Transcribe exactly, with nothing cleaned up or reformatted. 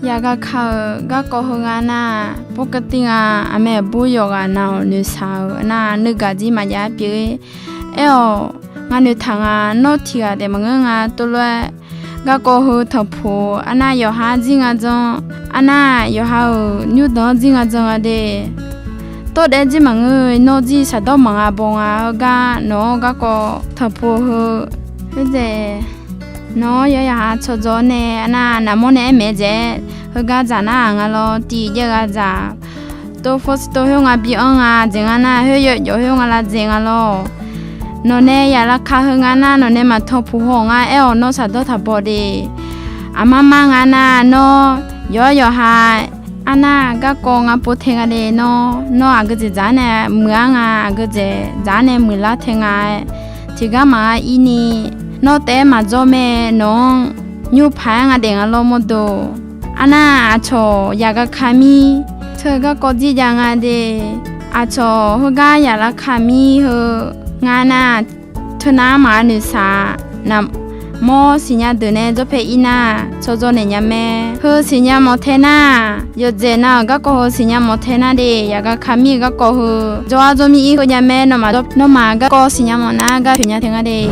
Yaqgaka-euq garkawv heu nga nar, purkativ nga aqmae aqbur yawqghaq nav-awq noeqshaq-euq nar, nuigaq jir maqjav-aer pyeuf-ir. Aer-awq, ngar noeqtaq nga, nawr tiqghaq taef maqngeur nga tov lof-aer, garkawv heu tanqpuq arnar yawqha-anr jir nga jan, arnar yawqha-euq nymrdanq-anr jir nga jan nga de. Tawrdaef jir maqngeur, nawr jir shaqdawr maqnga baw nga heugar nawq-anr garkawv tanqpuq heu, khoerdzaeq, nawq-anr yawqha yawqha tsawrjawr nae arnar naqmawr nae aer maeq-aer dzaeq-aer heugar dzaq nar-aq nga lawr, tiq jaev ghaq dzaq. Tov fawr shir tov khoer nga bi-anr nga dzaeq nga nar, khoer yawjawf khoer nga lavdzaeq nga lawr. Nawq nae yaqlaka heu nga nar, nawq nae maqtanqpuq haw nga aer-awq, nawr shaqdawr taqbaw de. Aqmar mar nga nar, nawr yawqha yawqha arnar garkawv nga pov tae nga de. Nawr, nawr aqgeu dzaeq dzaq-ar nae muiq-ar nga, aqgeu dzaeq dzaq-ar nae muiqlar tae nga-aer, tiqgar maqha ir ni, nawr taef-aer maqjawr mae, nawq-anr nymr paq-aer nga daef nga lawr mawrdo. Arnar aqcawq yaqgaka mir teu garkawv jir jav nga de. Aqcawq heugar yaqlaka mir heu nga nar, teunav maqha noeqshaq, naqmawr siqnya deuq nae jawrpae ir nar, tsawrjawr naeq nya mae. Heu siqnya mawf tae nar, yawqdzaeq nav-euq garkawv heu siqnya mawf tae nar de. Yaqgaka mir-eu garkawv heu jawr-ar jawr mir ir heunya mae. Nawmaf, nawmaf garkawv siqnya mawf nar gar poeq nya tae nga de.